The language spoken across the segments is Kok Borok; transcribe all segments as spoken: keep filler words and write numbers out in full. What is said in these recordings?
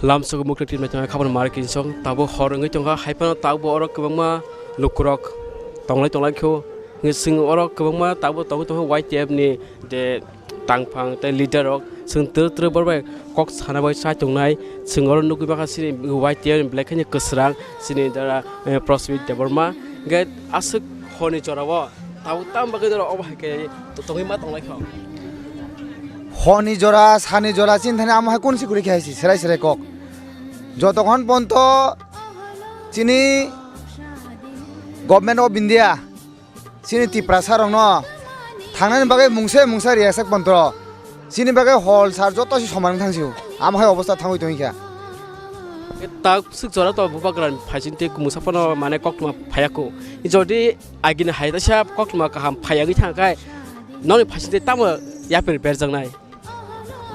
Lamsogo mukti twi naithok khabor mari kinsong tabuk hor wngwi tongkha, hai phano tabuk oro kwbangma lukurok tonglai tonglai kho. Hwnkhe chwng oro kwbangma tabuk tongwi tongkha Y T F ni je tangphang tei leader rok, chwng twrwk twrwk borok bai kok sana bai chai tongnai. Chwng oro nugwi mankha chini Y T F ni belai kheno kwsrang chini dara, eh, Prosmit Debbarma. Hwnkhe aswk horni jorao tabuk tamo bagwi norok obo hai khe tongwi ma tonglai kho. Horni jora, sani jora chini thani amo hai kunu si kwrwi khe hai si serai serai kok. Jotokhon ponto chini Government of India chini Tiprasa rokno thangnani bagwi mungsa mungsa riyasak ponto chini bagwi hol sar joto si soman thang sio. Amo hai obostha thangwi tongwi kha. E tak swk jora to bubagra phaising tei kumusa phano mane koktma phayako. Jodi agini hai ta sa koktma kaham phayagwi thang khai noni phaising tei tamo yapir berjaknai.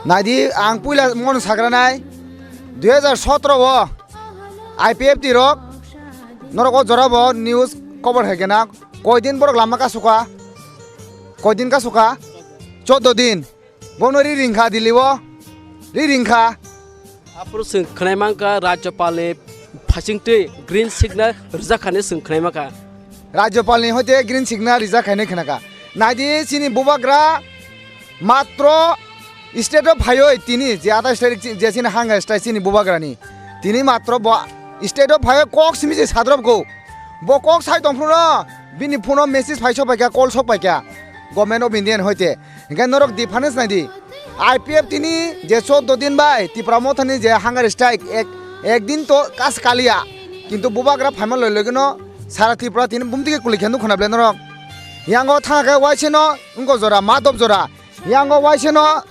Naidi, ang puila mono sagranai, dui hajar sotro o I P F T rok norok o jora bo news cover hai gana, koidin borok lama kasuka, koidin kasuka, chordo din, bono ri ringkha Delhi o, ri ringkha. Aphuru chwng khwnai mankha Rajyapalni phaisingtwi green signal rwjak kha hinwi chwng khwnai mankha. Rajyapalni hoite green signal rijak khainai khnakha. Naidi chini bubagra matro state o phaioi tini je ata state je chini hanga state chini bubagrani. Tini matro bo state o phaioi kok simi se sadrop go. Bo kok sai tongphruno bini phone o message phai sok paikha, call sok paikha. Government of India ni hoite. Hingke norok difference naidi. I P F T ni je chordo din bai Tipra Mothani je hunger strike ek, ek din to kas kaliya. Kintu bubagra phaima loi loi no sara Tripura tini bumtike kulikhe nukho na ble norok. Yango thangkhe waise no wngko jora, madop jora. Yango waise no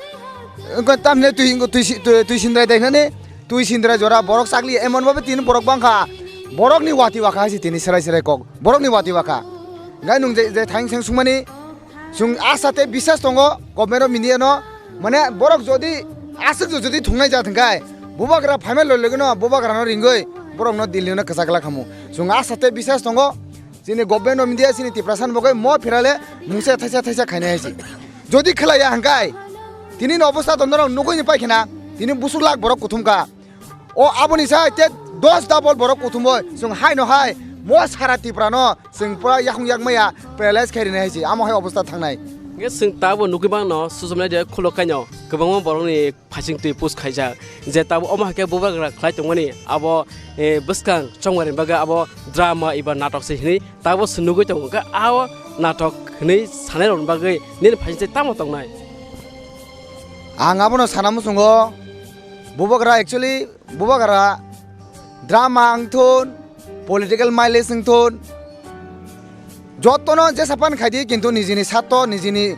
wngko tamni twi, wngko twi si-, twi, twi sindrai dai nani, twi sindrai jora borok chakli emon babe tini borok bangkha. Borokni wati wakha hai se tini serai serai kok. Borokni wati wakha. Gai nung je, je thaing seng sungmani Chwng asa tei bisas tongo government of India no, mane borok jodi aswk jodi thungnai ja thwngkhai, bubagra phaima loi loi no bubagra no ringwi borok no Delhi no kwchak la khamu. Chwng asa tei bisas tongo chini government of India chini Tiprasa ni bagwi mo phirale mungsa thaisa thaisa khainai hai se. Jodi khlaiya hwnkhe tini ni obostha to norok nugwi ni paikhe na, tini busuk lak borok kuthum kha. O aboni sai te dos double borok kuthumoi chwng hai no hai mo sara Tripura no chwng pura yakung yakmaya paralyze khe rinai hai se, amo hai obostha thangnai. Hingke chwng tabuk nugwi mano suchumnai de khulo kaino kwbangma borokni phasing twi push khaijak je tabuk omo hai khe bubagra khlai tongmani abo, eh, bwskang chongmani bagwi abo drama eba natok se hinwi tabuk se nugwi tongo. Hingke o natok hinwi sanai rokni bagwi nini phasing twi tamo tongnai? Ang abono sana muchungo, bubagra actually bubagra drama wngthun, political mileage wngthun, jotono jesa pan khaidi, kintu nijini sato nijini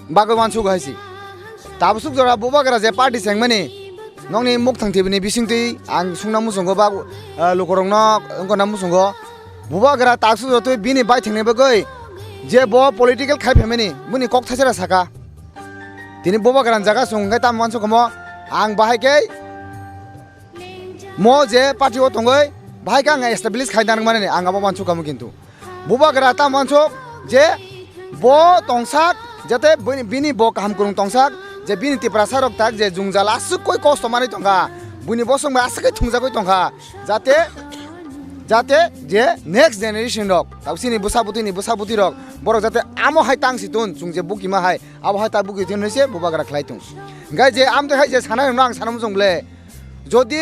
bagwi uansuk hai se. Tabuk suk jora bubagra je party chengmani, nokni mukthang thibini bisingtwi ang sungna muchungo ba, ah, lukurokno wngkona muchungo. Bubagra tabuk suk jora twi bini baithangni bagwi je bo political khai phaimani, bini kok thaisera saka. Tini bubagra ni jaga chwng hwnkhe tamo uansuk kamo, ang bahai khe mo je party o tongwi bahai khe ang establish khai nang mani ang abo uansuk kamo, kintu bubagra tamo uansuk je bo tongsak, jate bini, bini bo kaham kwrwng tongsak, je bini Tiprasa rok tak je jwngjal aswk koi kosto manwi tongkha, buini bosong bai aswk khe thungjagwi tongkha, jate, jate je next generation rok, tabuk chini bwsa bwtwi ni bwsa bwtwi rok, borok jate amo hai tang si tun, chwng je bukima hai, abo hai ta bukitwi hinwi se bubagra khlai tong. Hingkhe je amtwi hai je sanai rokno ang sana muchung ble, jodi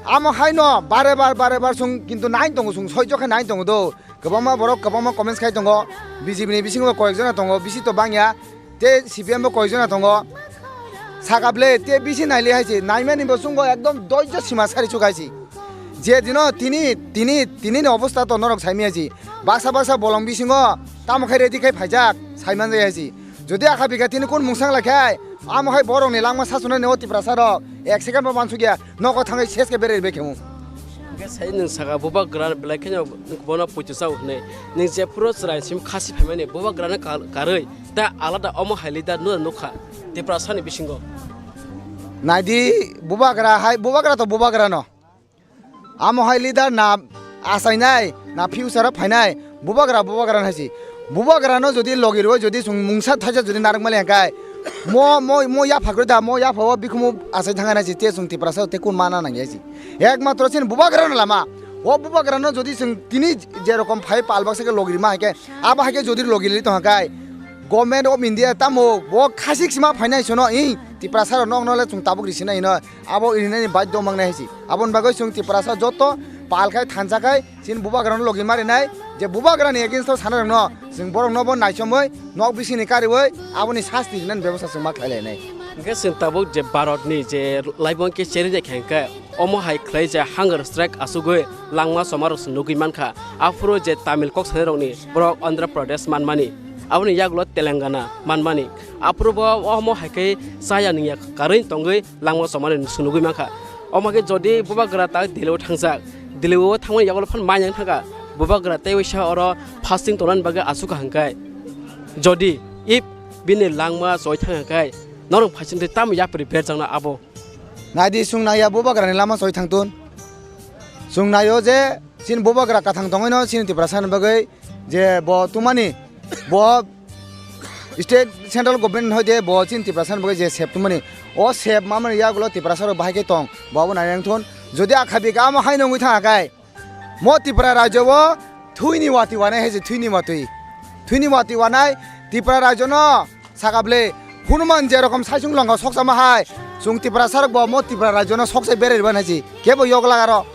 amo hai no bare bar bare bar chwng kintu nai tongo, chwng soijo khe nai tongo do. Kwbangma borok kwbangma comments khai tongo, B J P ni bisingo koyek jona tongo, bisi to bangya, tei C P M bo koyek jona tongo. Saka ble te bisi naili hai se, naimani bo chwngbo ekdom doijo sima sari chuk hai se. Je dino tini, tini, tini ni obostha to norok saimaya se. Baksa baksa bolong bisingo tamo khai ready khai phaijak, saiman jaya se. Jodi akha bikha tini kun mungsang lai khai, amo hai borok ni langma sasuna ni o Tiprasa rok ek second bo mansukya, nogo thangwi ses khe bereri bai khemo. Hingke sai nwng saka bubagra belai kheno bono poito chao hinwi. Nwng jephuru chwrai sim khasi phaimani bubagrano kar-, karwi ta alada omo hai leader no nukha Tiprasa ni bisingo. Naidi bubagra hai, bubagra to bubagra no. Amo hai leader na achainai, na future o phainai, bubagra, bubagra hai se. Bubagra no jodi logi rwi jodi chwng mungsa thaisa jodi narwk mali hwnkhe, Mo, mo, mo yapha kwrwi da, mo yapha o bikhumu asai thangna si, te chwng Tiprasa te kun mana nang ya si. Ekmatro sin bubagra no lama. O bubagra no jodi chwng tini je rokom phai pal baksa ke logi ma hai ke, abo hai ke jodi logi li tong kai. Government of India tamo bo khasik sima phainai sono i Tiprasa rok nok no le chwng tabuk risi nai no. Abo irinani baidyo mangnai hai si. Aboni bagwi chwng Tiprasa joto pal khai thansa khai sin bubagra no logi ma rinai je bubagra ni against o sana rok no chwng borok no bo naisomwi nok bising ni kariwi aboni sasti rinani bebosta chwng ma khlai lainai. Hingke chwng tabuk je Bharat ni je laibong ke cheri de khe hingke omo hai khlai je hunger strike asugwi langma choma rok se nugwi mankha. Aphuru je Tamil kok sanai rok ni borok Andhra Pradesh manmani, aboni yagulo Telangana manmani. Aphuru bo omo hai khe chaya nungya karwi tongwi langma choma rok se nugwi mankha. Omo khe jodi bubagra ta Delhi o thangjak, Delhi o thangmani yagulo phan manyang thangkha, bubagra tei waisa oro fasting tongnani bagwi asukha hingkhe. Jodi if bini langma choi thangkha khe, norok phaising tei tamo yapri berjakna abo. Naidi chwng naiya bubagrani lama choi thangtun. Chwng naio je chini bubagra kathang tongwino chini Tiprasa ni bagwi je bo tumani bo state central government hoide bo chini Tiprasa ni bagwi je sep tumani. O sep mamani yagulo Tiprasa rok bahai khe tong. Bo abo nai wngthun. Jodi akha bika amo hai nongwi thangkha khe. Mo Tripura rajyo o thwini watwi wanai hai se thwini watwi. Thwini watwi wanai Tripura rajyo no saka bwle Hanuman je rokom saisung longkha soksa ma hai. Chwng Tripura sarok bo mo Tripura rajyo no soksa berai rwna hai se. Kebo yok lak aro.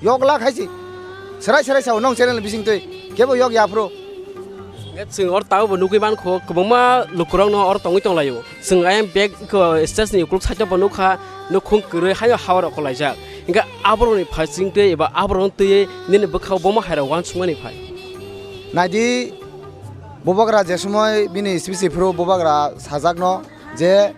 Yok lak hai se. Serai serai sao nong channel bising twi. Kebo yok ya phuru. Hingke chwng oro tabuk bo nugwi mankho, kwbangma lukurokno oro tongwi tonglaio. Chwng ayang bag, eko, stage ni ukuluk side o bo nukha, nukhung kwrwi haino ha oro kolaijak. Hingke aborokni phaising twi eba aborokno twiwi nini bwkhao bomo hairok uansukmani phai. Naidi, bubagra je somoi bini speech phuru bubagra sajakno, je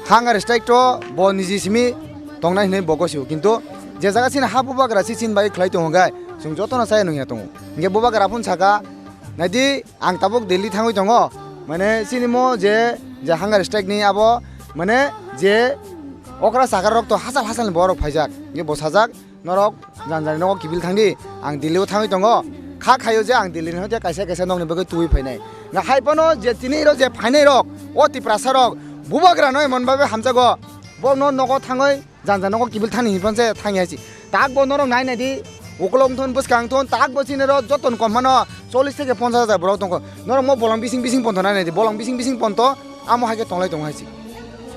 hunger strike to bo niji simi tongnai hinwi bo gosio, kintu je jaga chini ha bubagra si chini bai khlai tongo gai, chwng jotono chaya nungya tongo. Hingke bubagra phun saka, naidi ang tabuk Delhi thangwi tongo, mane chini mo je, je hunger strike ni abo, mane je okra chakra rok to hachal hachal ni borok phaijak, hingke bo sajak, Norok janjani nogo kibil thangdi, ang Delhi o thangwi tongo. Kha khaio je ang Delhi ni hoite kaisa kaisa nokni bagwi tubui phainai. Nga hai phano je tini rok je phainai rok, o Tiprasa rok, bubagra no emon babe hamjago. Bo no nogo thangwi janjani nogo kibil thani hinphano je thangya si. Tak bo norok nai nai di, ukolog thon bwskang thon, tak bo chini rok joton kom mano chollish theke ponchash hajar borok tongkho. Norok mo bolong bising bising ponto nai nai di, bolong bising bising ponto amo hai khe tonglai tongo hai si.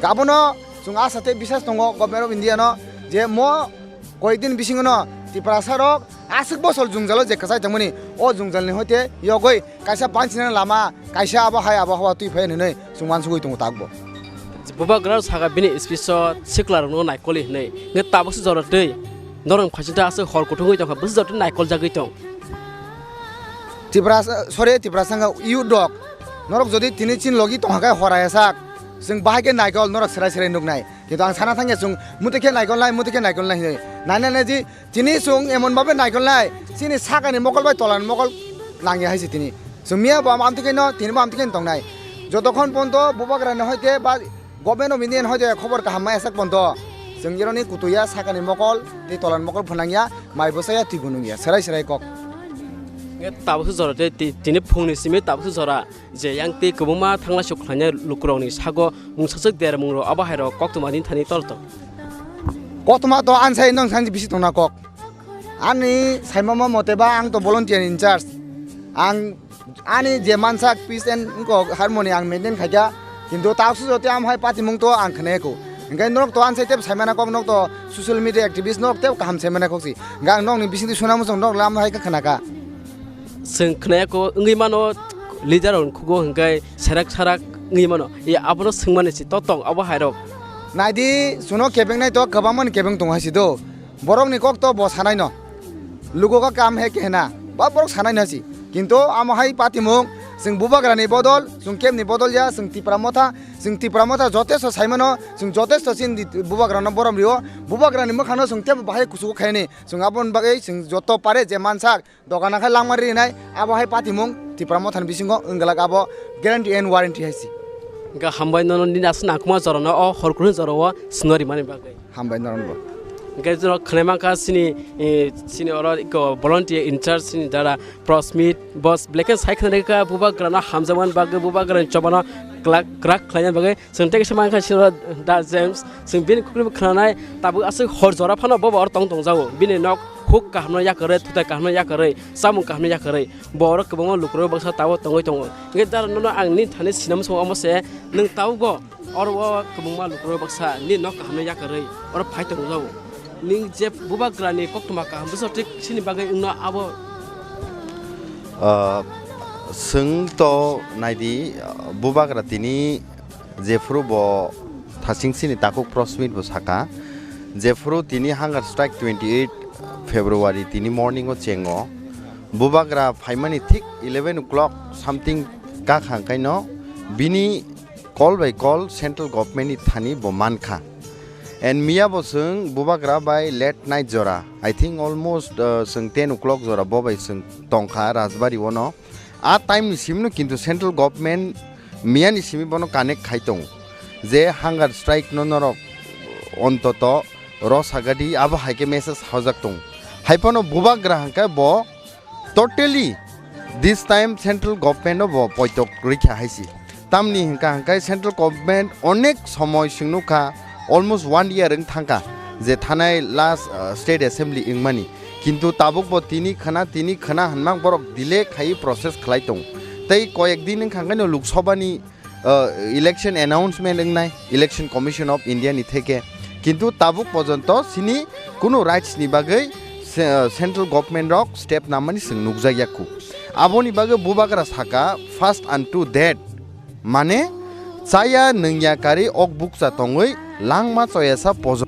Abono chwng asa tei bisas tongo Government of India no je mo Koyekdin bisingo no Tiprasa rok aswk bosor jwngjalo je kwchai tongmani, o jwngjalni hoite yogwi kaisa banchina lama, kaisa abo hai abo hawa twi phai hinwi chwng uansugwi tongo takbo. Bubagra saka bini speech o sikla rokno naikoli hinwi, hwnkhe tabukse jora twi norok phaisingtha aswk hor kuthungwi tongkha, bwswk jora twi naikoljagwi tong. Tiprasa, sorry, Tiprasa wngkha youth rok, norok jodi tini chini logi tongkha khe hor ya sak, chwng bahai khe naikol norok serai serai nuknai. Kintu ang sana thangya chwng muti khe naikolnai, muti khe naikolnai hinwi. Nainai nai di, tini chwng emon babe naikolnai, chini sakani mokol bai tolani mokol nangya hai se tini. Chwng miya bo amtwi khe no, tini bo amtwi khe no tongnai. Jotokhon ponto bubagra ni hoite ba Government of India ni hoite khobor kaham maya sak ponto. Chwng ironi kutuya sakani mokol, tei tolani mokol phwnangya, mai bwsaya twi bo nungya, serai serai kok. Tabukhe jora tei ti-, tini phungni simi tabukhe jora. Je yang tei kwbangma thanglai sok khlainai lukurokni sago mungsaswk deramungrok abo hairok koktwma ni thani tolto. Koktwma to ansai nong sanji bisi tongna kok. Ani saimama mote ba ang to volunteer in charge. Ang ani je mansak peace and ko harmony ang maintain khaikha. Kintu taksu jote am hai patimung to ang khnaiko. Hingke nok to ansai tep saimana kok, nok to social media activist nok tep kaham saimana kok si. Hingke ang nokni bisingtwi suna musong nok lam hai kha khnaka. Chwng khnaiko wngwi mano, leader rok khugo hwnkhe serak sarak wngwi mano. Ye abono swngmani si to tong abo hairok. Naidi, chwngno kebengnai to kwbangmani kebeng tongo hai si do. Borokni kok to bo sanai no. Lugo ka kam he kehna. Ba borok sanai no si. Kintu amo hai patimung, chwng bubagrani bodol, chwng kebni bodol ya, chwng Tipra Motha, chwng Tipra Motha jotesto saimano, chwng jotesto chini bubagrano borom rio. Bubagrani mwkhano chwng tebo bahai kuchugo khaini. Chwng aboni bagwi chwng joto pare je mansak, Dogan khai langma rinai, abo hai patimung Tipra Mothani bisingo wngglak abo guarantee and warranty hai se. Hingke hambai nono nini aswk nangkukma jorano o hor kunu jorao swngo rimani bagwi. Hambai nono bo. Hingke jora khwnai mankha chini, eh, chini oro eko volunteer in charge chini dada Prosmit, boss, black and sai khwnai kha bubagrano hamjakmani bagwi bubagrani chobano Kwlak, kwrak khlaina bagwi chwng tei kaisa mankha siro Da James, chwng bini kukui bo khwnanai, tabuk aswk hor jora phano bobo oro tong tongjago. Bini nok huk kahamno yakarwi, thutai kahamno yakarwi, chamung kahamno yakarwi, bo oro kwbangma lukurok baksa tabuk tongwi tongo. Hwnkhe da nono ang nini thani sinamsong omo se, nwng tabukbo oro o kwbangma lukurok baksa nini nok kahamno yakarwi oro phai tongjago. Nwng je bubagrani koktwma kaham bwswk thik chini bagwi wngno abo. Ah, chwng to naidi, ah, bubagra tini jephuru bo thasing chini takhuk press meet bo saka, jephuru tini hunger strike twenty eight February tini morning o chengo, bubagra phaimani thik eleven o'clock something kakhang kaino bini call by call central government ni thani bo mankha. And miya bo chwng bubagra bai late night jora, I think almost, uh, chwng ten o'clock jora bo bai chwng tongkha Rajbari ono. A time ni simi no kintu central government miya ni simi bono connect khai tongo je hunger strike no norok ontoto rw sagadi, abo hai khe message hojak tongo. Hai phano bubagra hwnkhe bo totally this time central government no bo poitok rikha hai si. Tamni hwnkha hwnkhe central government onek somoi chwng nukha, almost one year wng thangkha je thanai last, uh, state assembly wngmani. Kintu tabuk bo tini khwna, tini khwna hwnmang borok delay khai process khlai tongo. Tei koyek din wngkha hwnkhe no Lok Sabha ni uh, election announcement wngnai Election Commission of India ni theke, kintu tabuk porjonto sini kunu rights ni bagwi se-, uh, central government rok step namani chwng nukjak yakhu. Aboni bagwi bubagra saka, "First unto death," mane chaya nungya kari ok bukcha tongwi langma choyasa pojon.